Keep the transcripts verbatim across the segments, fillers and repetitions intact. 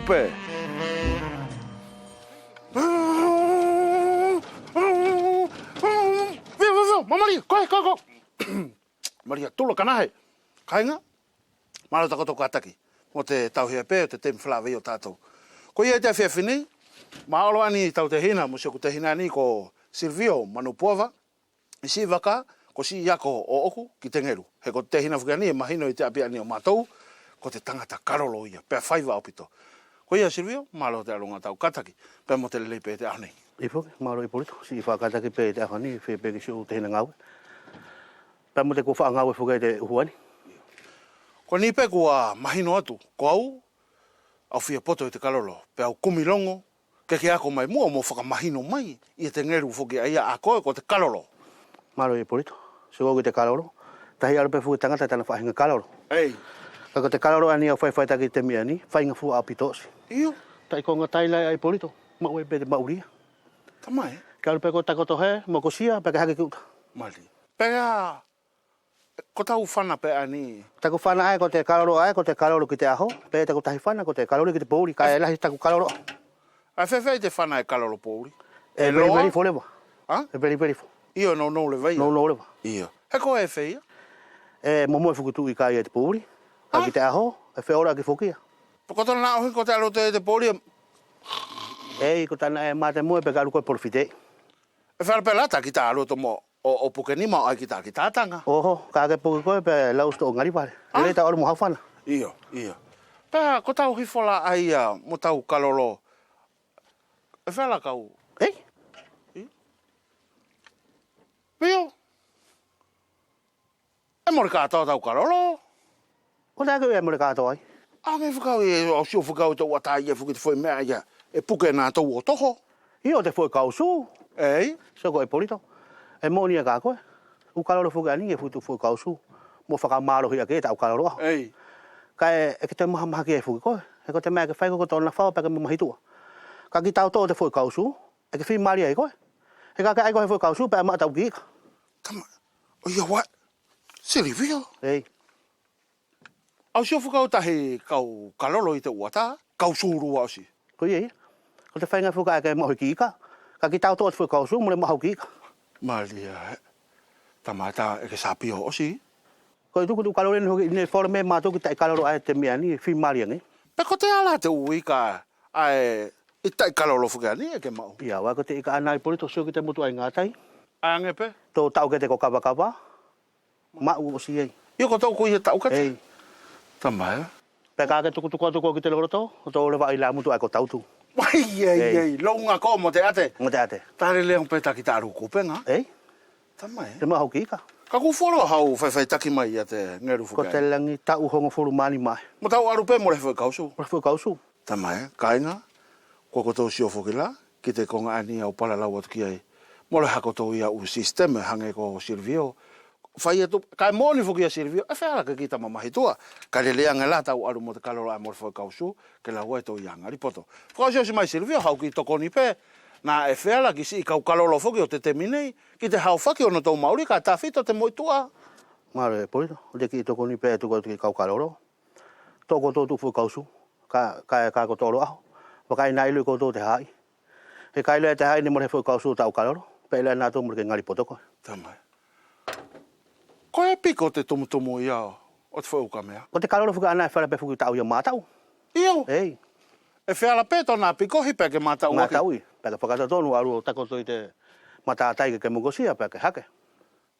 Pe. Vio, vio, vio, mamalie, koe, koe, koe. Malie, tula kanahe. Kaiga. Malo takotou kataki mo te tauhi pe ʻo te temi falaveʻi ʻo tatou. Koia ʻi te afiafi nei, malo ʻaeni tau tehina mo siʻoku tehina ʻaeni ko Silivio Manupuava. ʻI siʻi vaka, ko siʻi ako ʻoʻoku ki te gelu. He ko te tehina foki ʻaeni ʻe mahino ʻi te ʻapi ʻaeni ʻo matou, ko te tagata kalolo ia, pea faiva ʻaupito. Koia Silivio, malo te ʻaluʻaga tau kataki, pea mo te lelei pe ʻi te ʻaho nei. ʻIo foki, malo Ipolito, siʻi fakakataki pe ʻi te ʻaho nei, fia pe ki siʻou tehina gaue. Pea mo te kua faʻa gaue foki ʻi te ʻuhu ʻaeni. Ko ʻaeni pe kua mahino atu, ko au, au fia poto ʻi te kalolo, pea au kumi logo, ke ke ako mai muʻa mo fakamahino mai ia te gelu foki ʻaia ʻa koe ko te kalolo. Malo Ipolito, sio ki te kalolo, tahi alu pe foki tagata tana faʻahiga kalolo. Ei. Kaʻe ko te kalolo ʻaeni au faifaitaki ʻi te temi ʻaeni, faigafua ʻaupito ʻosi. Io. Taʻi koga tai la ia Ipolito, maʻu ai pe te maʻuli ia. Tamai. Ke alu pe koe takoto he, mo kosia, pea ke hake ki ʻuta. Malie. Pea Ko tau fana pe ʻaeni. Taku fana ʻae ko te kalolo ʻae, ko te kalolo ki te ʻaho, pe taku tahi fana ko te kalolo ki te pouli, kaʻe lahi taku kalolo. ʻAe feafeaʻi te fana ʻe kalolo pouli? ʻE velivelifo leva. A? ʻE velivelifo. Io, nounou leva ia. Nounou leva. Io. He ko ʻe feia? ʻE momoe foki tuʻu ʻi kai ia te pouli. Kaʻe ki te ʻaho, ʻe feolaʻaki foki ia. Pe ko tona ʻuhiga ko te alu atu ia te pouli. Ei, ko tana ʻe mate moe pe ka alu koe polofite. ʻE feala pe la ta ki ta alu atu mo ʻo, ʻo puke nima ʻo ʻai ki ta, ki ta taga. Oho, ka ke puke koe pe lau ʻosi tou gali vale. A? Lelei tau alu mo hau fana. Io, io. Pea ko tau hifo la ʻaia mo tau kalolo. ʻE feala kau. Ei? Io. Io. ʻE mole katoa tau kalolo. Ko taku ʻe mole katoa ai. Age fakau ʻe, au sio fakau ʻe tou ʻatā ia foki te foʻi meʻa ia ʻe puke natou ʻo toho. Io te foʻi kausu. Ei. Sio ko Ipolito. ʻE moʻoni ia ka koe. ʻU kalolo foki ʻaeni ʻe futu foʻi kausu. Mo fakamalohi ake tau kalolo ʻaho. Ei. Kaʻe ʻe ke toe mahamahaki ai foki koe. He ko te meʻa ke fai ko tona fao pea ke mamahi tuʻa. Kaʻe ki tau toʻo te foʻi kausu. ʻE ke fimalie ai koe. He ka ke ʻai koe he foʻi kausu pea maʻu tau kiʻi ika. Tama, ʻo ia ʻae. Silivio. Ei. Au sio fakau tahi kau kalolo ʻi te ʻu ʻatā, kausu lua ʻosi. Koia ia. Ko te faiga foki ʻae ke maʻu he kiʻi ika. Kaʻe ki tau toʻo te foʻi kausu, mole maʻu hau kiʻi ika. Malie ʻae. Tama ta ʻe ke sapio ʻosi. Koʻe tuku te ʻu kalolo ʻaeni hoki ʻe folo mai matou ki taʻi kalolo ʻae te meʻa ʻaeni, fimalie age. Pe ko te ala te ʻu ika ʻae ʻi taʻi kalolo foki ʻaeni ʻe ke maʻu. Ia, ʻaua ko te ika ʻaena Ipolito sio ki te motu ʻae ʻi gatai. ʻAe age pe? Tou taʻu kete ko kavakava. Maʻu ʻosi ai. Ia ko tou ko ia taʻu kete. Ei. Tama ʻae. Pe ka ke tukutuku atu koe ki te loloto, ko tou leva ʻi la motu ʻae ko tautu. Ei, ei, ei. Louga ko mo te ʻate. Mo te ʻate. Tale leo pe taki talu kupega. Ei. Tama ʻae. Te maʻu hau kiʻi ika. Kaʻe kua folo hau faifaitaki mai ia te gelu foki. Ko te lagi taʻu hogofulu ma nima ʻae. Mo tau alu pe mole foʻi kausu. Mole foʻi kausu. Tama ʻae, kaiga, kua kotou sio foki la ki te koga ʻaeni au palalau atu ki ai. Mole hakotou ia ʻu sisiteme hage ko Silivio. Fai atu, kaʻe moʻoni foki ia Silivio, ʻe feala ke kita mamahi tuʻa. Kaʻe lelei age la tau alu mo te kalolo ʻae mole foʻi kausu, ke lau ai tou ia gali poto. Fakaʻosiʻosi mai Silivio, hau kiʻi tokoni pe, na ʻe feala ki siʻi kau kalolo foki ʻo te temi nei, ki te haofaki ʻonatou maʻuli kaʻe tafito te moʻi tuʻa. Malo Ipolito, ʻo te kiʻi tokoni pe ʻe tuku atu ki kau kalolo. Toʻo kotou tuʻu foʻi kausu, kaʻe, kaʻe, kaʻe kotou olo ʻaho. Vakaʻi na iloʻi kotou te hahaʻi. He ka iloʻi te hahaʻi neʻe mole foʻi kausu ʻo tau kalolo, pea iloʻi natou mole ke gali poto koe. Tama ʻae. Koe piko te tumutumu ia ʻo te foʻi ukamea. Ko te kalolo foki ʻaena ʻe feala pe foki tau ia mataʻu. Io. Ei. ʻE feala pe tona pikohi pea ke mataʻu ake. Mataʻu ia, pea ke fakatotonu alu ʻo takoto ʻi te matatai ke ke mokosia pea ke hake.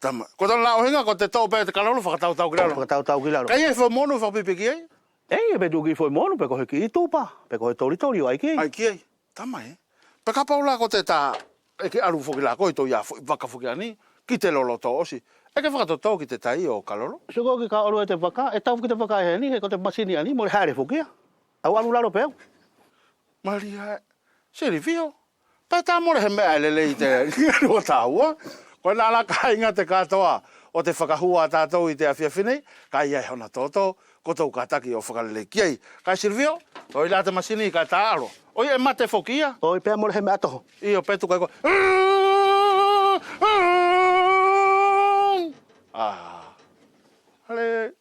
Tama. Ko tona ʻuhiga ko te toʻo pe te kalolo fakatautau ki lalo. Fakatautau ki lalo. Kaʻe ʻi ai foʻi monu fakapipiki ai? Ei, pe tuʻu kiʻi foʻi monu, pe ko he kiʻi tupa, pe ko he tolitoli ʻo ʻai ki ai. ʻAi ki ai. Tama ʻae. Pe kapau la ko te ta ʻe ke alu foki la koe ʻi tou ia foʻi vaka foki ʻaeni, ki te loloto ʻosi. ʻE ke fakatoto ki te tai ʻo kalolo? Sio ko ki ka olo e te vaka, ʻe tau ki te vaka ʻaeni, he ko te masini ʻaeni, mole haʻele foki ia. Au alu lalo pe au. Malie ʻae. Silivio. Pe ta mole he meʻa ʻe lelei te gelu ʻa taua. Koʻena la kaiga te katoa ʻo te fakahua ʻa tatou ʻi te afiafi nei, kaʻe ʻi ai hona toto, kotou kataki ʻo fakalelei ki ai. Kaʻe Silivio, ʻoi la te masini kaʻe ta alo. ʻOi ʻe mate foki ia. ʻOi pea mole he meʻa toho. Io pe tuku ai koe. A. Ale.